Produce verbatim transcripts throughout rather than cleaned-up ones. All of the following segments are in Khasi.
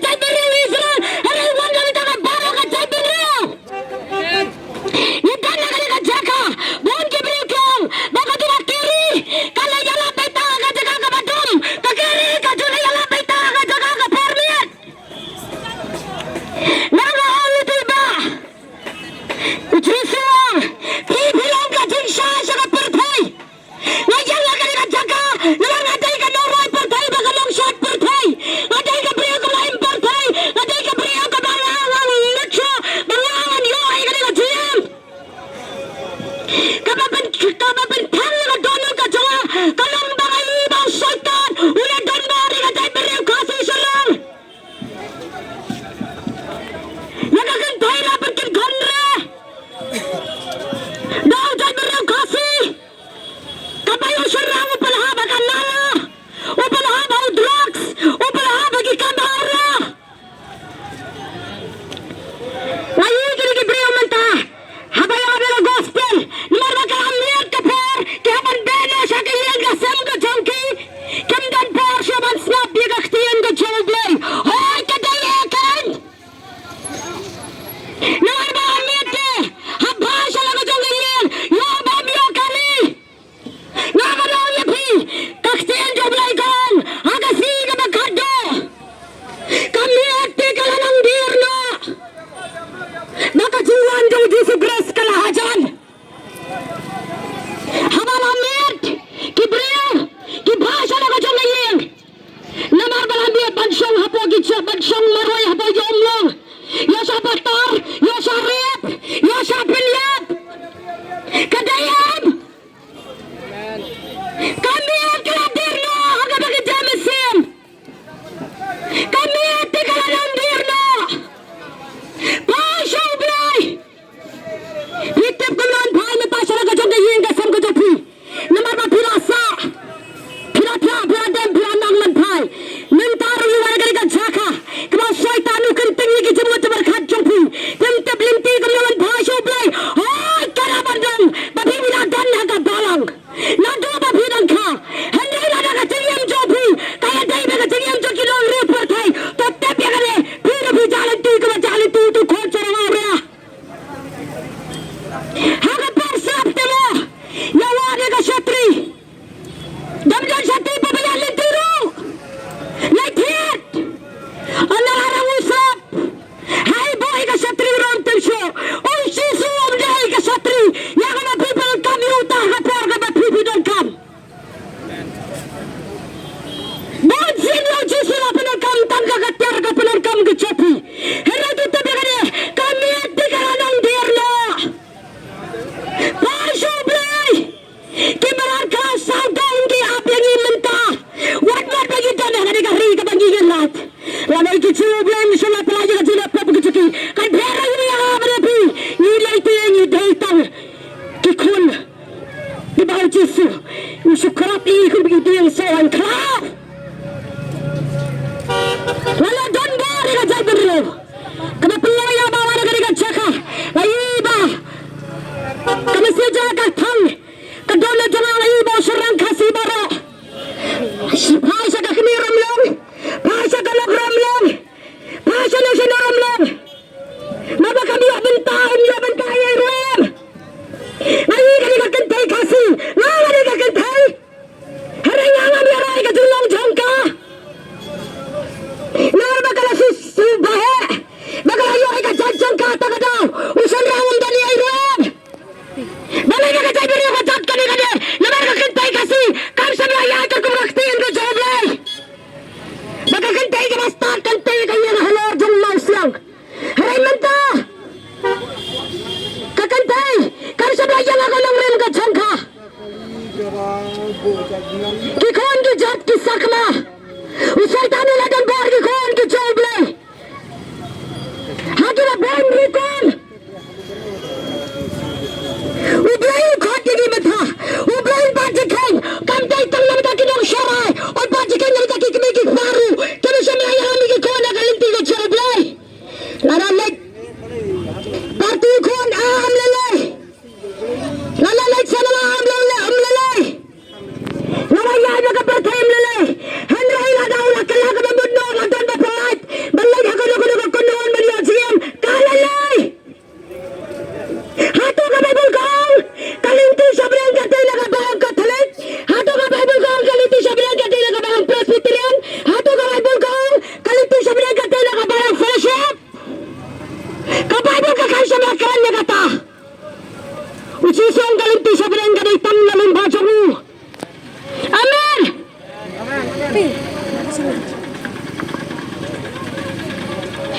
Jaitbynriew Israel, hynrei wan ka bynta ka baroh ka jaitbynriew. Ngi don ha kane ka jaka, bun ki briew ki ong ba ka dei ka Kiri, ka la ïalap beit tang ha ka jaka kaba dum, ka Kiri ka ju la ïalap beit tang ha ka jaka ka permit. Nga nga ong ïa phi ba u Jisu u ong, phi phi long ka jingshai sha ka pyrthei. Nga ïeng ha kane ka jaka namar nga dei ka nongrwai pyrthei bad ka nongshad pyrthei. Nga dei ka briew kaba im pyrthei,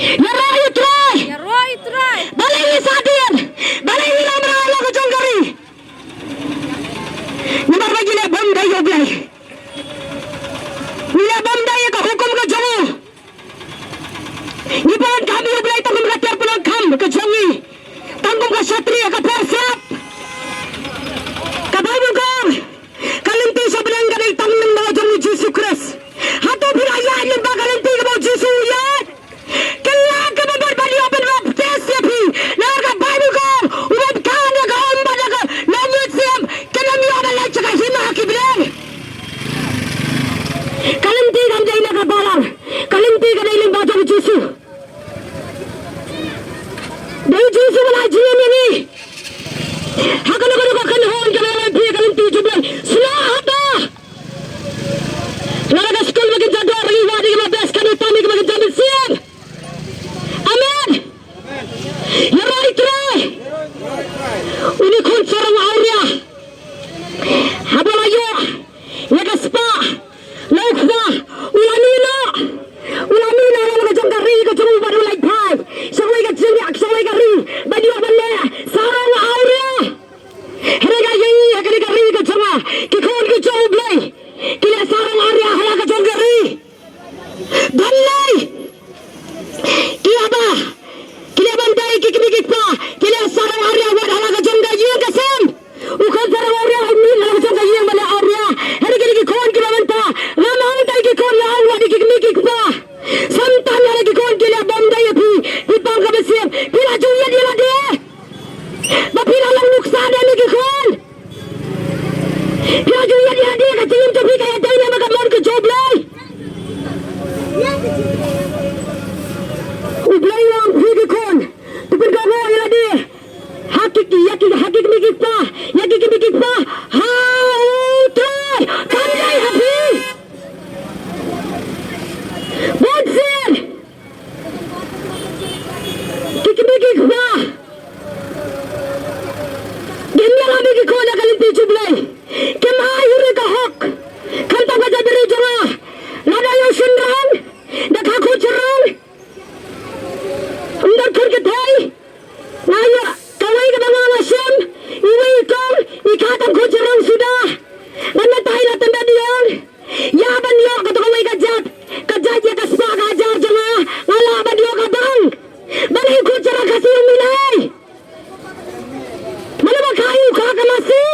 Ïaroh ïa u Trai. Ïaroh ïa u Trai. Balei ngi sahdien? Balei ngi lamra la ka jong ka ri? Namar ba ngi leh bym dei ïa U Blei. Ngi leh bym dei ïa ka hukum ka jong u. Ngi pyndonkam ïa U Blei tang kum ka ter pyndonkam ka jong ngi. Tang kum ka shatri ha ka pher slap. Ka Baibl ka ong, ka lynti sha bneng ka dei tang lyngba jong U Jisu Khrist. Hato phi la ïaid lyngba ka lynti kaba U Jisu u ïaid? Kylla kaba bud ban ïoh ban baptis ïa phi. Namar ka Baibl ka ong, u baptis ïa ka um bad ïa ka nongmihsnem, kin ym ïoh ban leit sha ka hima ha ki bneng. Ka lynti kam dei na ka balang. Ka lynti ka dei lyngba jong U Jisu. Dei U Jisu ba la jingim ïa ngi. Ha kano kano ka kynhun kaba ïalam phi ka lynti jong U Blei. Snoh haba. Lada ka skul ba kin jador ïa ngi, wad ïa ngi ba best, kano tam ïa ngi ba kin jam mynsiem. Amen. Ïaroh ïa u Trai. Une u khun sarong awria, haba la ïoh ïa ka spah na u kpa, u la mih noh. U la mih noh na la ka jong ka ri ka jong u bad u la leit phai sha kawei ka jingïa, sha kawei ka ri, ban ïoh ban leh sarong awria. Hynrei ka ïa ngi ha kane ka ri ka jong nga, ki khun ki jong U Blei, ki leh sarong awria ha la ka jong ka ri. Balei? Ki aba, ki leh bym dei ki kmie ki kpa, ki leh sarong awria wat ha la ka jong ka ïing ka sem. U khun sarong awria u mih ha la ka jong ka ïing ban leh awria. Hynrei kine ki khun kiba mynta, ngam ong tang ki khun, nga ong wat ïa ki kmie ki kpa. Sam tam ïa la ki khun ki leh bym dei ïa phi, phi pang ka mynsiem, phi la ju ïeit ïa lade. Ba phi la long nuksa da kine ki khun. Phi la ju ïeit ïa lade, ka jingim jong phi ka ïadei ne ma ka mon ka jong U Blei. U Blei u ong phi ki khun, to pynkohnguh ïa lade ha ki, ïa ki, ha ki kmie ki kpa, ïa ki kmie ki kpa ha U Trai, kam dei ha phi. Bun sien ki kmie ki kpa kim ïalam ïa ki khun ha ka lynti jong U Blei. Kim ai ruh ka hok. Khamtam ka jaitbynriew jong nga, lada ïoh shynrang da ka khun shynrang, ym don khun kynthei. Nga ïoh kawei kaba nga la shem, iwei i kong i kha tang khun shynrang suda. Ngan batai la tang da diang. Ïa ban ïoh kato kawei ka jait, ka jait ïa ka spah ka hajar jong nga, nga lah ban ïoh ka bank. Balei u khun shynrang Khasi um mih lai? Mano ba kha ïa u kha ka masi?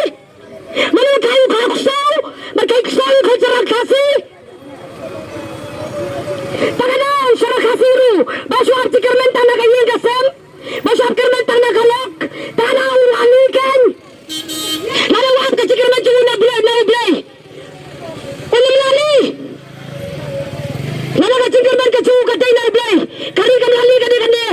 Mano ba kha ïa u kha u ksew? Ba kha u ksew ïa u khun shynrang Khasi? Tang kane u shynrang Khasi ruh ba shu hap jingkyrmen tang na ka ïing ka sem, ba shu hap kyrmen tang na ka lok, tang na u rali ken. Lada u hap ka jingkyrmen jong u na Blei, na U Blei, un ym rali. Lada ka jingkyrmen ka jong u ka dei na U Blei, ka ri kam rali kane kane.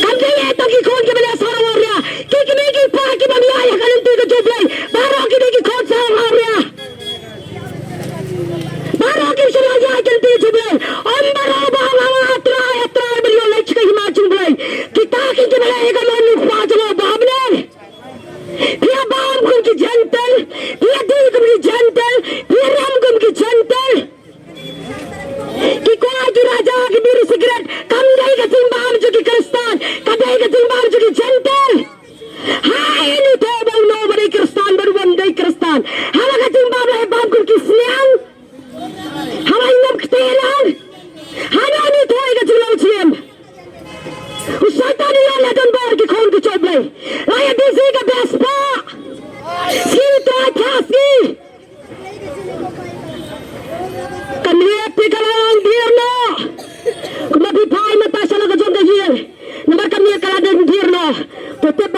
Kam dei ïa tang ki khun kiba leh sarong awria. Ki kmie ki kpa kiba ïaid ha ka lynti ka jong U Blei, baroh ki dei ki khun sarong awria. Baroh kim shym la ïaid ha ka lynti ka jong U Blei. Ym baroh ba ong, ah, Trai, ah, Trai, ban ïoh leit sha ka hima jong U Blei. Kita ki kiba leh ïa ka mon u Kpa jong u ba ha bneng. Phi ïa bam kum ki Jentil, phi ïa dih kum ki Jentil, phi ïa rem kum ki Jentil. Ki kwai, ki raja, ki biri sikret, kam dei ka jingbam jong ki Khristan, ka dei ka jingbam jong ki Jentil. Ha ïa ngi to ba uno ba dei Khristan bad u bym dei Khristan, haba ka jingbam la ïa bam kum ki sniang, haba ïa ngop kti lang, haba ïa ngi to ïa ka jinglong jingim. U Soitan u la don bor ki khun ki jong U Blei. La ïa busy ka best pa. Sngi Trai Khasi. Ka miet phi ka la ong dier noh. Kumba phi phai mynta sha la ka jong ka ïing. Namar ka miet ka la don dier noh. To tip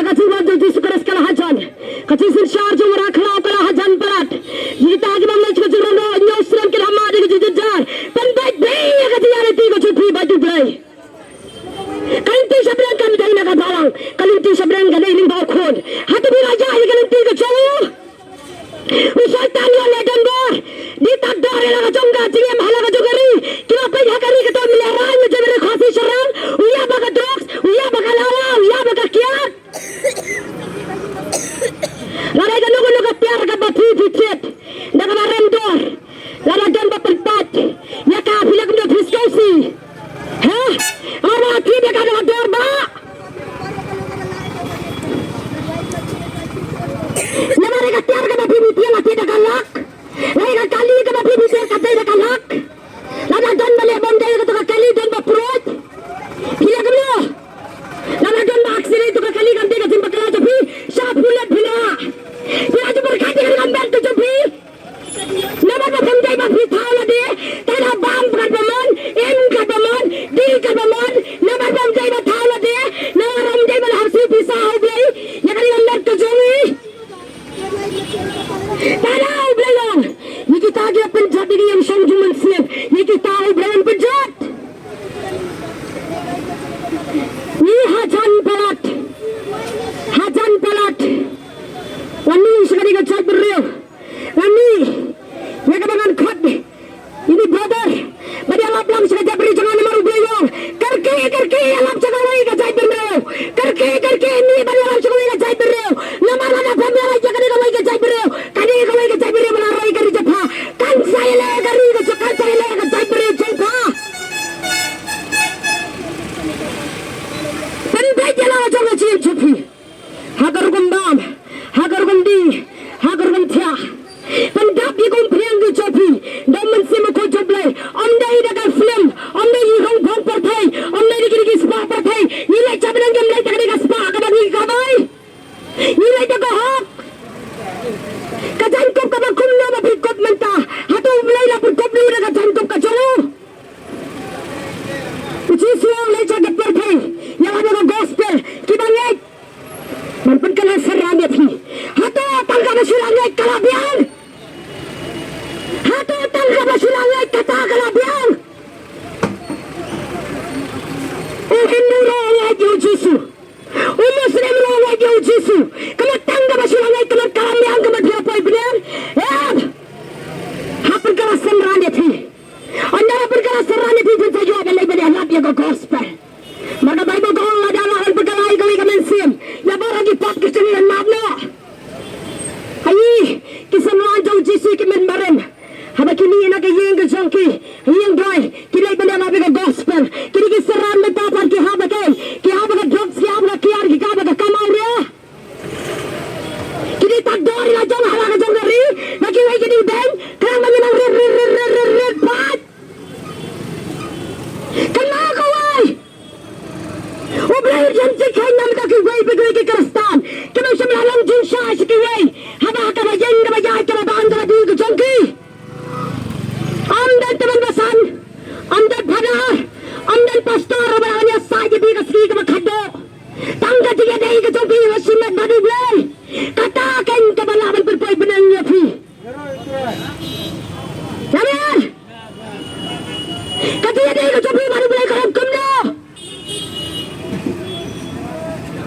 Ka dei ka jong phi ba U Blei ka ong kumno?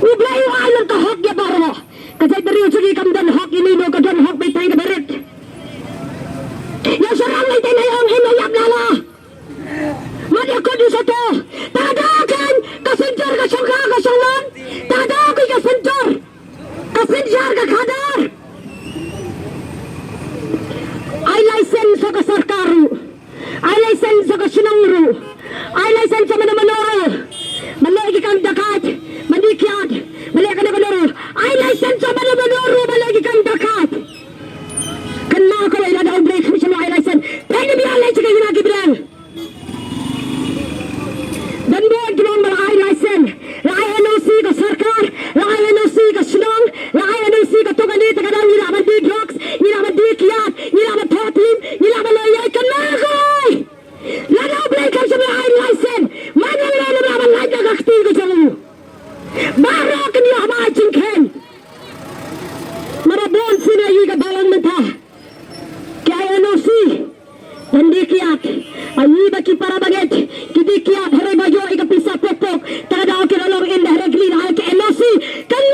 U Blei u ai lang ka hok ïa baroh. Ka jaitbynriew jong ngi kam don hok ïa lino, ka don hok beit tang ïa ka barit. Ïa sharang lei te nai ong him ïa ïap lala. Mat ïa kut ïa shato. Ta da kan ka synjar ka shongkha ka shongman. Ta da ki ka synjar. Ka synjar ka khadar. Ai license ka sorkar ruh. Ai license ka shnong ruh. Ai license mano mano ruh. Ba leh ki kam dakait. Ba dih kiad. Ba leh kano kano ruh. Ai license mano mano ruh. Ba leh ki kam dakait. Kynmaw ko ïa lada U Blei kham shym la ai license. Pynbna leh jaka ïa ki briew. Don bun ki long ba la ai license, la ai N O C ka sorkar, la ai N O C ka shnong, la ai N O C kato kane, te ka dang ngi lah ban dih drugs, ngi lah ban dih kiad, ngi lah ban thoh tim, ngi lah ban leh ïa ka na kawei. Lada U Blei kam shym la ai license, mano mano la ban lait da ka kti ka jong u. Baroh kin ïoh ba ai jingkheiñ. Namar ba bun sien ïa ka balang mynta ki ai N O C ban dih kiad. Ïa ba ki para bangeit ki dih kiad, hynrei ba ïoh ïa ka pisa pok pok, ta da ki la long indirect, la ai ka N O C. Kane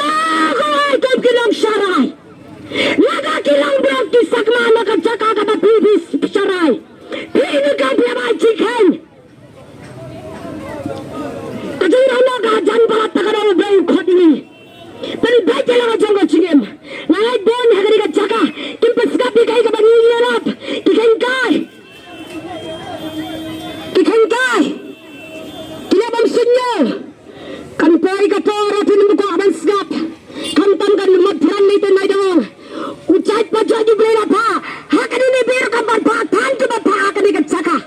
ka ai kum ki nongsharai. Lada ki long brok ki sakma na ka jaka kaba phi phi sharai, phi ni ka phi ba ai jingkheiñ. Ka jingïaroh ka jan palat ta ka dei U Blei u khot ïa ngi. Pynbeit ïa la ka jong ka jingim. Nga ngeit bun ha kane ka jaka kim pynsngap ïa kaei kaba ngi ïarap. Ki kheiñ kai, ki kheiñ kai, ki leh bym sngewthuh. Kan poi ka por ba phin ym kwah ban sngap. Khamtam kan mut phran lei te nai dong. U jait pa jait U Blei la phah ha kane ka ri, ruh kam pat phah than kiba phah ha kane ka jaka.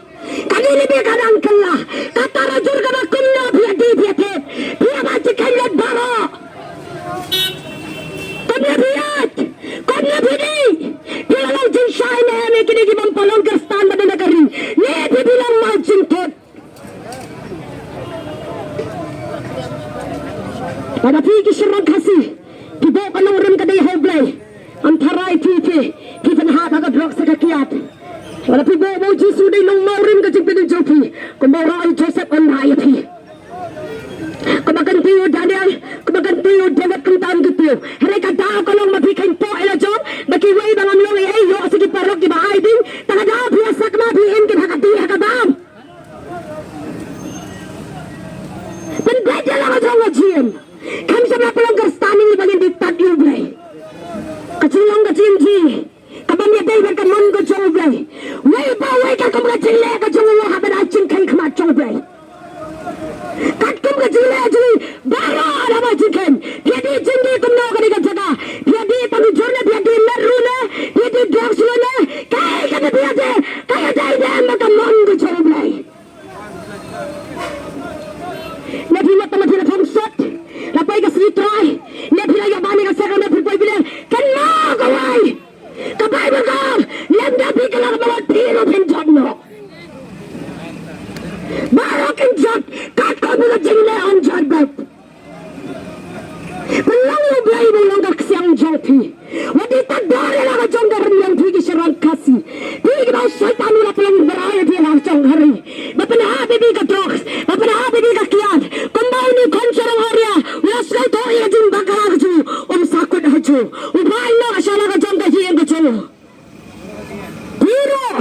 Kane ka ri ka dang kylla. Kata ruh jur kaba kumno phi ïa dih phi ïa thied, phi ïa ba jingkheiñ leit baroh. Kumno phi ïaid, kumno phi dih. Phi la long jingshai ne em ïa kine ki bym pat long Khristan ba don ha ka ri? Ne phi phi long mawjingthut. Lada phi ki shynrang Khasi, phi bok ka nongrim ka dei ha U Blei. Ym tharai phi, phi, phi pynhap ha ka drugs ha ka kiad. Lada phi bok ba U Jisu dei nongmawrim ka jingpynim jong phi, kumba u rah ïa u Joseph un rah ïa phi. Kumba kyntiew u Daniel, kumba kyntiew u David, khamtam kyntiew. Hynrei ka daw ka long ba phi kheiñpoh ïa la jong, ba kiwei ba ngam long ei ei ïoh sa ki paralok kiba ai ding. Ta ka daw phi ïa sakma phi im kin ha ka dih ha ka bam. Pynbeit ïa la ka jong ka jingim. Kham shym la pynlong Khristan ïa ngi ba ngin dei tad ïa U Blei. Ka jinglong ka jingim jong ngi ka bym ïadei bad ka mon ka jong U Blei. Wei pa wei katkum ka jingleh ka jong u hap ban ai jingkheiñ khmat jong U Blei. Katkum ka jingleh jong ngi baroh hap ban ai jingkheiñ. Phi ïa dih jingdih kumno kane ka jaka? Phi ïa dih tang ki jur ne, phi ïa dih met ruh ne, phi ïa dih drugs ruh ne? Kaei kaba phi ïa dih, ka ïadei ne em bad ka mon ka jong U Blei? Ne phi mat tang ma phi la thong sot, la poi ka sngi Trai, ne phi la ïoh bam ïa ka sek, ne phi poi biang. Kynmaw kawei, ka Baibl ka ong, lymda phi kylla kaba mut phi ruh phin jot noh. Baroh kin jot katkum ka jingleh, ym jot beit. Pynlong ïa U Blei ba u long ka ksiang jong phi. Wat dei tad dor ïa la ka jong ka rynieng, phi ki shynrang Khasi. Phi kiba u Soitan u la pynlong bra ïa phi ha la ka jong ka ri, ba pynhap ïa phi ka drugs, ba pynhap ïa phi ka kiad. Kumba une u khun shynrang Horia u la sngewthuh ïa ka jingbakla ka jong u, um sa kut ha jong u. U phai noh sha la ka jong ka ïing ka jong u. Phi ruh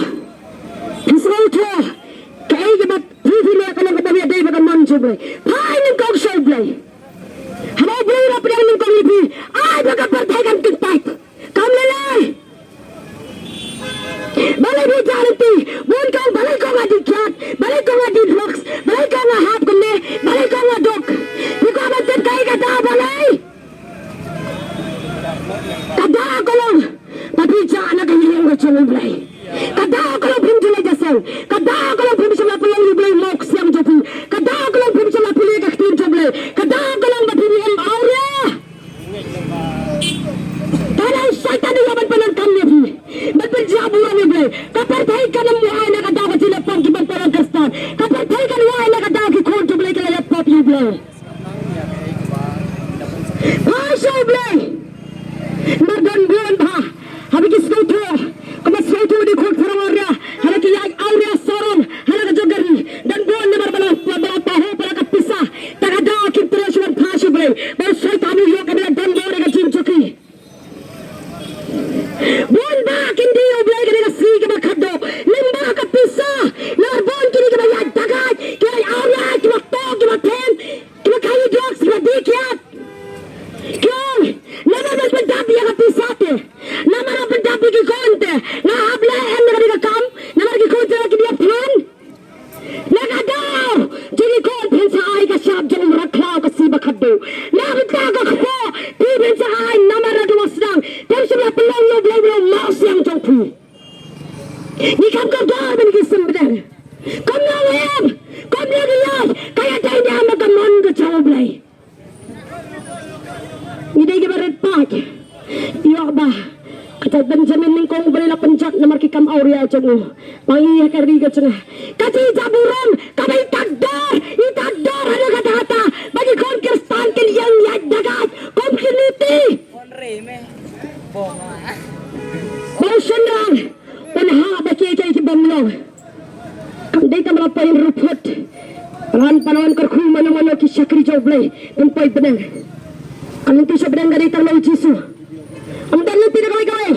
phi sngewthuh kaei kaba phi phi leh ka long kaba ïadei bad ka mon jong U Blei. Phai nyngkong sha U Blei. Haba U Blei u la pdiang nyngkong ïa phi, ai ba ka pyrthei kan kyntait. Kam lei lei. Balei phi jah lynti? Bun kong, balei kong nga dih kiad, balei kong nga dih drugs, balei kong nga hap kumne, balei kong nga duk? Phi kwah ban tip kaei ka daw balei? Ka daw ka long ba phi jah na ka ïing ka jong U Blei. Ka daw ka long phim ju leit seng. Ka daw ka long phim shym la pynlong ïa U Blei u long u ksiang jong phi. Ka daw ka long phim shym la pule ka ktien jong U Blei. Ka daw ka long ba phi im awria. Ka long Soitan u ïoh ban pyndonkam ïa phi ban pynjah burom ïa U Blei. Ka pyrthei kan ym wai na ka daw ka jingleh pop ki bym pat long Khristan. Ka pyrthei kan wai na ka daw ki khun jong U Blei ki la leh pop ïa U Blei. Phai sha U Blei. Namar don bun bha haba ki sngewthuh, kumba sngewthuh une u khun shynrang Horia, haba ki ïaid awria sarong ha la ka jong ka ri. Don bun jong u. Ba ngi ha ka ri ka jong nga, ka jingjaburom kaba i takdor, i takdor haduh katta katta ba ki khun Khristan kin ïeng ïaid da ka kum ki lynti. Ba u shynrang un hap ba kiei kiei ki bym long. Kam dei tang ba la poi ruh phut, ran panon kyrkhu mano mano ki shakri jong U Blei ban poi bneng. Ka lynti sha bneng ka dei tang na U Jisu. Ym don lynti da kawei kawei.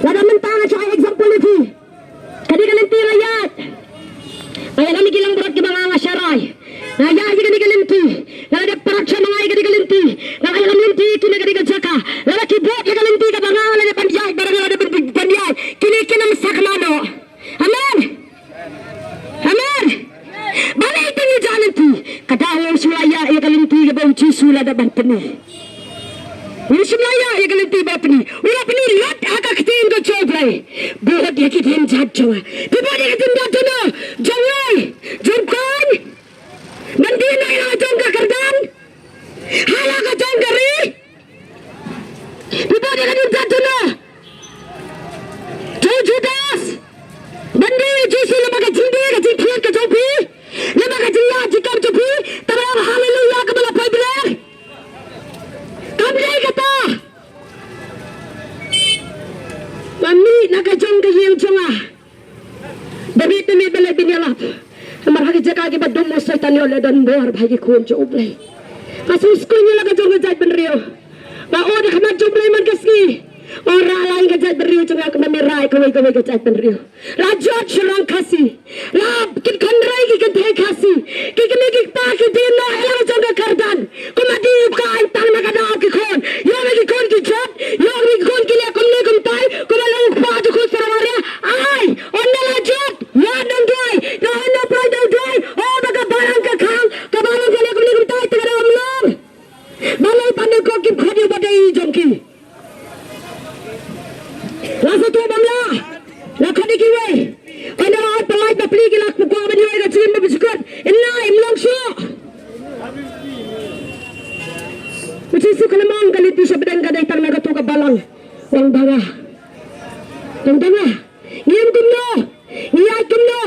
Lada mynta nga shu ai example ïa phi. Kane ka lynti nga ïaid. Nga ïalam ïa ki langbrot kiba nga, nga sharai. Nga ïaid ïa kane ka lynti. Nga la dep parak sha ma nga ïa kane ka lynti. Nga la ïalam lynti ïa ki na kane ka jaka. Lada ki bud ïa ka lynti kaba nga la dep ban ïaid, ba nga la dep ban, ban ïaid, kine kin ym sakma noh. Amen. Amen. Balei te ngi jah lynti? Ka daw u shu la ïaid ïa ka lynti kaba U Jisu u la dep ban pyni. U shu la ïaid ïa ka lynti ba pyni. U la pyni lut ha ka ktien ka jong U Blei. Bud ïa ki jingïaid jong nga. Phi bud ïa ki jingïaid jong nga. Jong nga. Jong nga. Ban dien na ïa la jong ka kyrdan. Ha la ka jong ka ri. Phi bud ïa ka jingïaid jong nga. Jong u Judas. Ban dien ïa U Jisu lyngba ka jingdie ka jingthied ka jong phi. Lyngba ka jingïaid jingkam jong phi. Tang ba haleluya kaba la poi bneng. Kam dei kata. Nga mih na ka jong ka ïing jong nga. Ba mih, ba mih, ba leit ban ïalap. Namar ha ki jaka kiba dum u Soitan ïoh leh donbor bha ïa ki khun jong U Blei. Nga sngewskuh ïa la ka jong ka jaitbynriew. Nga ong ha khmat jong U Blei man ka sngi. Nga rah lai ka jaitbynriew jong nga kumba me rah ïa kawei kawei ka jaitbynriew. La jot shynrang Khasi. La kit kynrei ki kynthei Khasi. Ki kmie ki kpa ki dei noh ïa la ka jong ka kyrdan. Kumba dei u ka ai tang na ka daw ki khun. Ïoh ba ki khun ki jot. Ïoh ba ki khun ki leh kumne kumtai. Kumba long u kpa jong u khun sarong aria. Ai, ynda la jot. Ïa dang duwai. Ïa ynda prai dang duwai. O ba ka balang ka khang. Ka balang ka leh kumne kumtai. Te ka dang ym long. Balei pat ne ko kim khot ïa u ba dei jong ki. La sa tuh bym lah. La khot ïa kiwei. Ynda la ot pynlait bapli ki la kwah ban ïoh ïa ka jingim ba biskut. Ynda im long shuh. U Jisu u la ong ka lynti sha bneng ka dei tang na kato ka balang. Wan ba nga. Wan ba nga. Ngim kumno. Ngi ïaid kumno?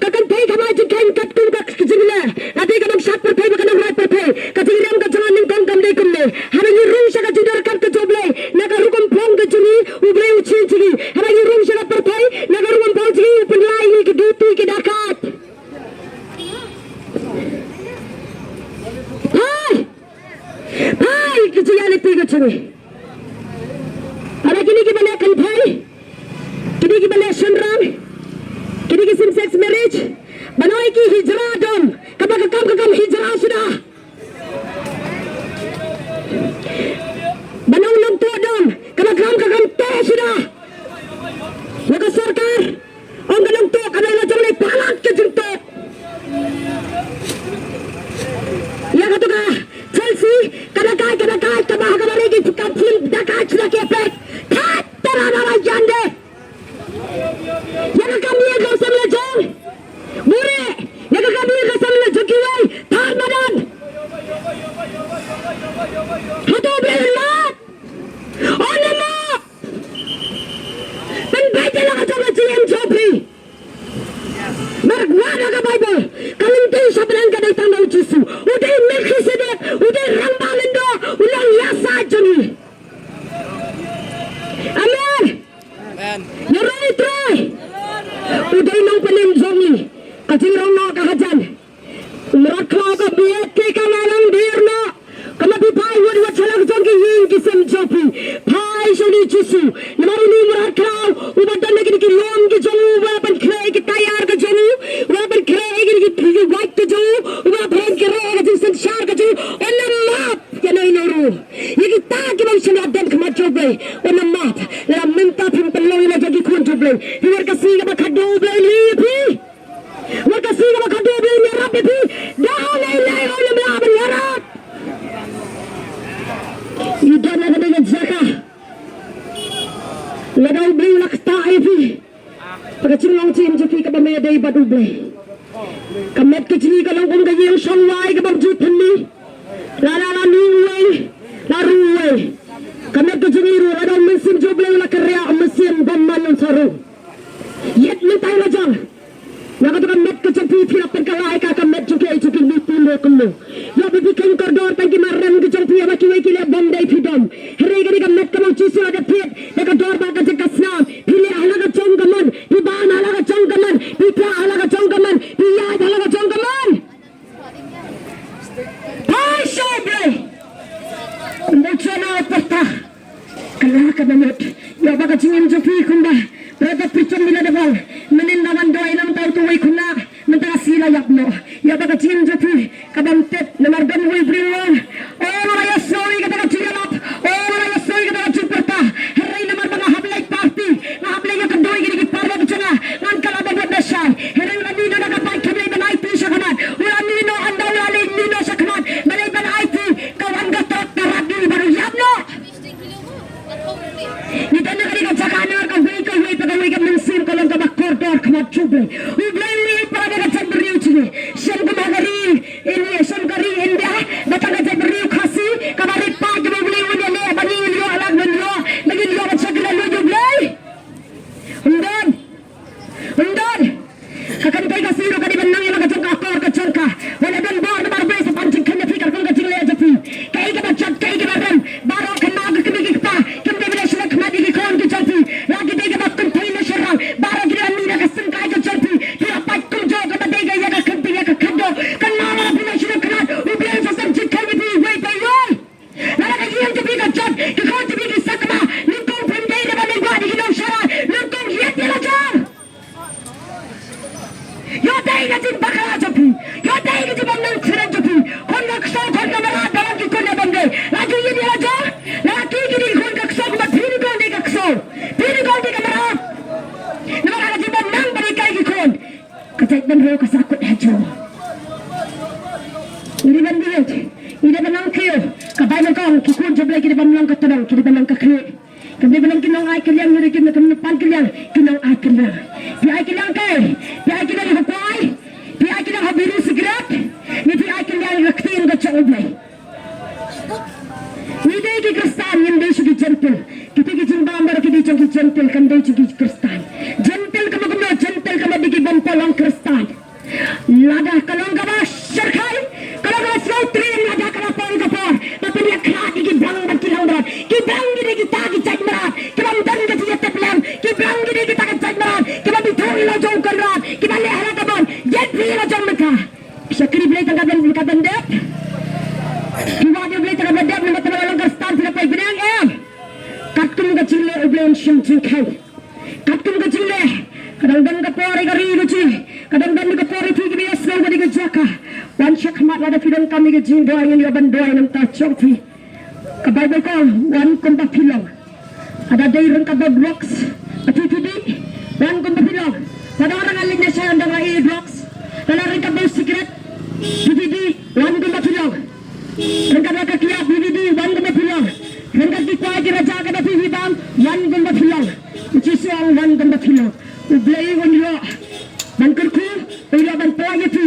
Ka kynthei ka bai jingkheiñ katkum ka jingleh. Lada ka nongshad pyrthei bad ka nongrwai pyrthei, ka jingrem ka jong nga nyngkong kam dei kumne. Haba ngi rung sha ka jingdonkam ka jong U Blei, na ka rukom phong ka jong ngi, U Blei u sngewthuh ïa ngi. Haba ngi rung sha ka pyrthei, na ka rukom phong jong ngi u pynlait ïa ngi ki duty ki dakaid. Hai! Hai, ki jingïaleh ti ka jong ngi. Haba kine kiba leh kynthei, kine kiba leh shynrang, kine ki same sex marriage, ba ong ki hijra dom, kaba ka kam ka kam hijra suda. Ba ong nongtuh dom, kaba ka kam ka kam tuh suda. Ïa ka sorkar. Ong ka nongtuh ka dei la jong lei palat ka jingtuh. Ïa katu ka Chelsea ka dakai ka dakai ka ba ka ba lei ki ka phim dakai sida ki pek. Kat tara na la jande. Ïa ka kam ïa ka sam la jong. Bure. Ïa ka kam ïa ka sam la jong kiwei. Tar madan. Hatu bri mat. Ong na ma. Pynbeit ïa la ka jong ka jingim jong phi. Namar wat ha ka Baibl ka lynti sha bneng ka dei tang na U Jisu. U dei Melkisedek, u dei rangbah lyngdoh, u long ïasaid jong ngi. Amen. Amen. Ïaroh ïa U Trai. U dei nongpynim jong ngi. Ka jingrong noh ka hajan. Mrad khlaw ka bieit ki ka la lang dir noh. Ka ma phi phai wad wad sha la ka jong ki ïing ki sem jong phi. Phai sha une U Jisu. Namar une u mrad khlaw uba don ha kine ki lum ki jong u, uba pynkhreh ïa ki tayar ka jong u, uba pynkhreh ïa kine ki, ki wait ka jong u, uba pynkhreh ïa ka jingsynshar ka jong u. Un ym map ïa uno uno ruh. Ïa kita kiba ym shym la don khmat jong U Blei un ym map. Lada mynta phim pynlong ïa la jong ki khun jong U Blei, phi wer ka sngi kaba khadduh U Blei un ïa phi. Wat ka sngi kaba khadduh U Blei un ïarap ïa phi. Da lei lei un ym lah ban ïarap. Ngi don ha kane ka jaka. Lada U Blei u la ktah ïa phi, ba ka jinglong jingim jong phi kaba me dei bad U Blei, ka met ka jong ngi ka long kum ka ïing shongwai kabym ju thynni. La la la ni uwei, la ru uwei. Ka met ka jong ngi ruh lada u Mynsiem jong U Blei u la kyrïah, u Mynsiem bymman un sa rung. Ïa mynta la jong. Ïa kata ka met ka jong phi phi la pynkylla ïa ka met jong ki jong ki, phi pyndonkam. Ïa ba phi kheiñ kordor tang ki mar rem ki jong phi, ïa ba kiwei ki leh bom dei phi dom. Hynrei kane ka met kaba u Jisu u la dep thied da ka dor bad ka jingkyrkhu. Phi leh ha la ka jong ka mon, phi bam ha la ka jong ka mon, phi thiah ha la ka jong ka mon, phi ïaid ha la ka jong ka mon. Pynshai Blei. Kumba u Jonah u pyrta. Ka la ka bamut. Ïa ba ka jingim jong phi kumba Brother Prichon Miller da ong. Mynnin la wan duwai namar uta uwei u khynnah. Mynta ka sngi la ïap noh. Ïa ba ka jingim jong phi ka bym tip namar don uwei u briew u ong, o, nga la ïasnoh ïa kata ka jingïalap. O, nga la ïasnoh ïa kata ka jingpyrta. Hynrei namar ba nga hap leit party, nga hap leit ïakynduh ïa kine ki paralok jong nga, ngan kylla bamut lashai. Hynrei u la mih noh da ka bike, kam leit ban aiti shakhmat. U la mih noh ynda u la leit mih noh shakhmat ban leit ban aiti, ka wan ka trok ka rat ïa u bad u ïap noh. Ngi don ha kane ka jaka namar kawei kawei pa kawei ka mynsiem ka long kaba kordor khmat jong U Blei. U Blei u ïeit palat ïa ka jaitbynriew jong ngi. Shem kum ha ka ri India, shem ka ri India, ba tang ka jaitbynriew Khasi kaba rit palat kaba U Blei un ïaleh ba ngin ïoh lad, ngin ïoh, ba ngin ïoh ka jingkyrkhu U Blei. Ym don. Ym don. Ka kynthei Khasi ruh ka dei ban nang ïa la ka jong ka akor ka jong ka. Wat la don bor namar U Blei sa pan jingkheiñ ïa phi katkum ka jingleh jong phi. Kaei kaba jot, kaei kaba rem, baroh kynmaw, ki kmie ki kpa kim dei ban leh shuh khmat ïa ki khun ki jong phi. La ki dei kiba kynthei nongshyrkhei, baroh ki dei ban mih na ka seng kai ka jong phi. Phi la pait kumjuh kaba dei ka ïa ka kynthei ïa ka khadduh. Kynmaw, la phi leh shuh khmat, U Blei sa shem jingkheiñ ïa phi iwei pa iwei. Lada ka ïing jong phi ka jot, ki khun jong phi ki sakma, nyngkong phim dei ban ïa ki nongshyrkhei, nyngkong ïa ki la jong. Ïoh dei ka jingbakla jong phi, ïoh dei ka jingbymnang kyrhai jong phi. Khun ka ksew, khun ka mrad, ba long ki khun ïa bym dei. La ju ïa la jong, la ki ki dei khun ka ksew, kumba phi nyngkong dei ka ksew, phi nyngkong dei ka mrad. Namar ka jingbymnang ba dei kai ki khun. Ka jaitbynriew ka sahkut ha jrong. Ngi dei ban bieit, ngi dei ban nang kiew. Ka Baibl ka ong ki khun jong U Blei ki dei ban long ka tnong, ki dei ban long ka khlieh. Kim dei ban long ki nongai kylliang, ngi dei kim, kim pan kylliang, ki nongai kylliang. Phi ai kylliang kaei? Phi ai kylliang ha kwai? Phi ai kylliang ha biri sikret? Ne phi ai kylliang ha ka ktien ka jong U Blei? Ngi dei ki Khristan, ngim dei shuh ki Jentil. Kita ki jingbam baroh ki dei jong ki Jentil, kam dei jong ki Khristan. Jentil ka mut kumno? Jentil ka mut dei ki bym pat long Khristan. Lada ka long kaba shyrkhei, ka long kaba sngewtriem, lada ka la poi ka por ba pynïakhlad ïa ki briew bad ki langbrot. Ki briew ki dei kita ki jait mrad kiba ym don ka jingïatiplem. Ki briew ki dei kita ki jait mrad kiba bithuh ïa la jong u Kynrad, kiba leh ha la ka mon. Ïeit phi ïa la jong mynta. Shakri Blei tang ka ban, ka ban dep. Phi wad ïa U Blei tang ka ban dep, namar tang ka long Khristan phi la poi bneng, em. Katkum ka jingleh U Blei un shim jingkheiñ. Katkum ka jingleh. Ka dang don ka por ïa ka ri ka jong ngi. Ka dang don ka por ïa phi kiba ïasnoh ha kane ka jaka. Wan shakhmat, lada phi donkam ïa ka jingduwai, ngin ïoh ban duwai na ka bynta jong phi. Ka Baibl ka ong, wan kumba phi long. Lada dei ryngkat bad drugs, phi, phi dih, wan kumba phi long. Lada dang leit nasa, dang ïa drugs, lada ryngkat bad sikret, phi, phi dih, wan kumba phi long. Ryngkat bad ka kiad, phi, phi dih, wan kumba phi long. Ryngkat ki kwai ki raja kaba phi, phi bam, wan kumba phi long. U Jisu u ong, wan kumba phi long. U Blei un ïoh ban kyrkhu, un ïoh ban pynlait ïa phi.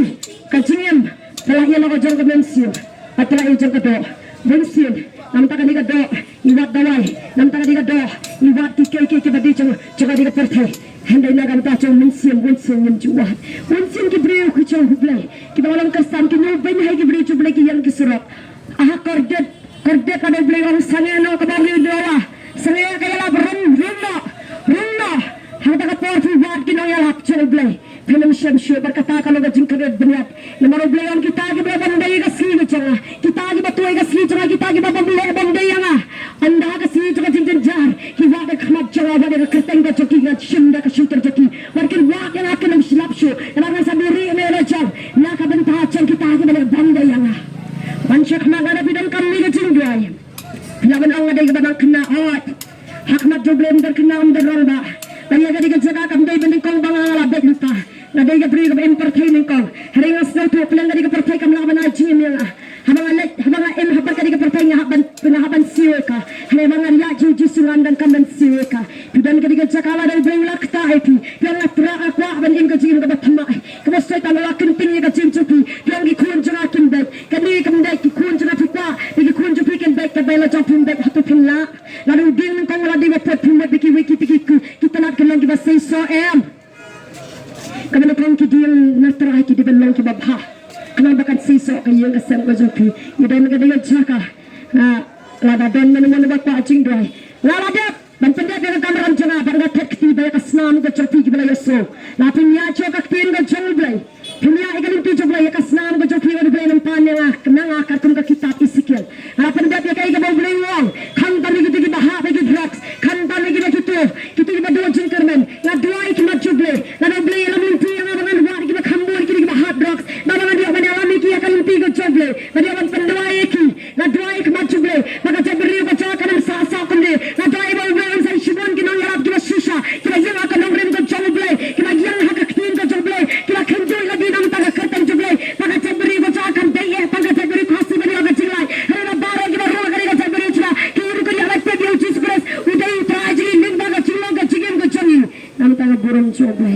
Ka jingim, pynlait ïa la ka jong ka mynsiem. Bad pynlait ïa jong ka doh. Mynsiem, namar kane ka doh, ngi wad dawai. Namar kane ka doh, ngi wad ki kei kei kiba dei jong, jong kane ka pyrthei. Hynrei na ka bynta jong mynsiem, mynsiem ngim ju wad. Mynsiem ki briew ki jong U Blei, kiba long Khristan, ki ñiewbeiñ ha ki briew jong U Blei, ki ïeng ki surok. Aha, kordit, kordit, ka da U Blei u ong sangeh noh kaba ong ïa u dawai. Sangeh ka ïalap, rung, rung noh, rung noh. Ha kata ka por phi wad ki nongïalap jong U Blei. Phin ym shem shuh, bad kata ka long ka jingkyrkhu bniat. Namar U Blei u ong kita kiba bym dei ïa ka sngi ka jong nga, kita kiba tuh ïa ka sngi jong nga, kita kiba bym leh bym dei ïa nga. Ynda ka sngi jong ka jingjynjar ki wad ha khmat jong nga, bad ïa ka kyrteng ka jong ki ngan shim da ka shyntur jong ki. Bad kin wad ïa nga, kin ym slap shuh. Namar ngan sa buhrieh ïa me la jong na ka bynta jong kita kiba leh bym dei ïa nga. Wan shakhmat, lada phi donkam ïa ka jingduwai. Phi lah ban ong nga dei kaba nang khynnah, hooid. Ha khmat jong U Blei ym don khynnah, ym don rangbah. Ba ïa kane ka jaka kam dei ba nyngkong ba nga la beit lypa. Nga dei ka briew kaba im pyrthei nyngkong. Hynrei nga sngewthuh pyrshah kane ka pyrthei kam lah ban ai jingim ïa nga. Haba nga leit, haba nga im ha kane ka pyrthei nga hap ban, nga hap ban siew ïa ka. Hynrei haba nga ïaid jong U Jisu ngan donkam ban siew ïa ka. Phi don ha kane ka jaka lada U Blei u la ktah ïa phi. Phi ong nga treh, nga kwah ban im ka jingim kaba thymmai. Kaba Soitan u la kynting ïa ka jingim jong phi. Phi ong ki khun jong nga kim beit. Kane kam dei ki khun jong nga, phi kwah ba ki khun jong phi kin beit, katba la jong phim beit, hato phin lah? Lada u dieng nyngkong u la dei ba put, phim beit, ba kiwei kita ki, ki, ki tnat kin long kiba seisoh, em. Dei na Trai ki dei ban long kiba bha. Khnang ba kan seisoh ka ïing ka sem ka jong phi. I don ka dei ka jaka. Nga, lada don mano mano ba kwah jingduwai, nga la dep ban pyndep ïa ka kamram jong nga bad nga thep kti ba ïa ka snam ka jong phi kiba la ïasnoh. La pynïaid shuh ka ktien ka jong U Blei. Pynïaid ïa ka lynti jong U Blei, ïa ka snam ka jong phi, U Blei un pan ïa nga, na nga katkum ka kitab Esekiel. Nga la pyndep ïa kaei kaba U Blei u ong. Khamtam ïa kito kiba hap ïa ki drugs, khamtam ïa kito, kito kiba duh jingkyrmen. Nga duwai ïa ki mat jong U Blei. Lada U Blei u la lynti ïa nga ba ngan wad ïa kiba kham bun, ïa kito kiba hap drugs, ba ngan ïoh ban ïalam ïa ki ïa ka lynti ka jong U Blei. Ngan ïoh ban pynduwai ïa ki. Nga duwai ïa ki mat jong U Blei ba ka jaitbynriew ka jong nga kan ym sah sah kumne. Nga duwai ba U Blei un sa shibun ki nongïarap kiba shisha, kiba ïeng ha ka nongrim ka jong U Blei, kiba ïeng ha ka ktien ka jong U Blei, kiba kynjoh ïa lade na bynta ka kyrteng jong U Blei. Ba ka jaitbynriew ka jong nga kan dei eh tang ka jaitbynriew Khasi ban ïoh ka jinglait. Hynrei na baroh kiba rung ha kane ka jaitbynriew jong nga, ki ruh kin ïa lait tip ïa U Jisu Khrist. U dei U Trai jong ngi lyngba ka jinglong ka jingim ka jong ngi. Na bynta ka burom jong U Blei.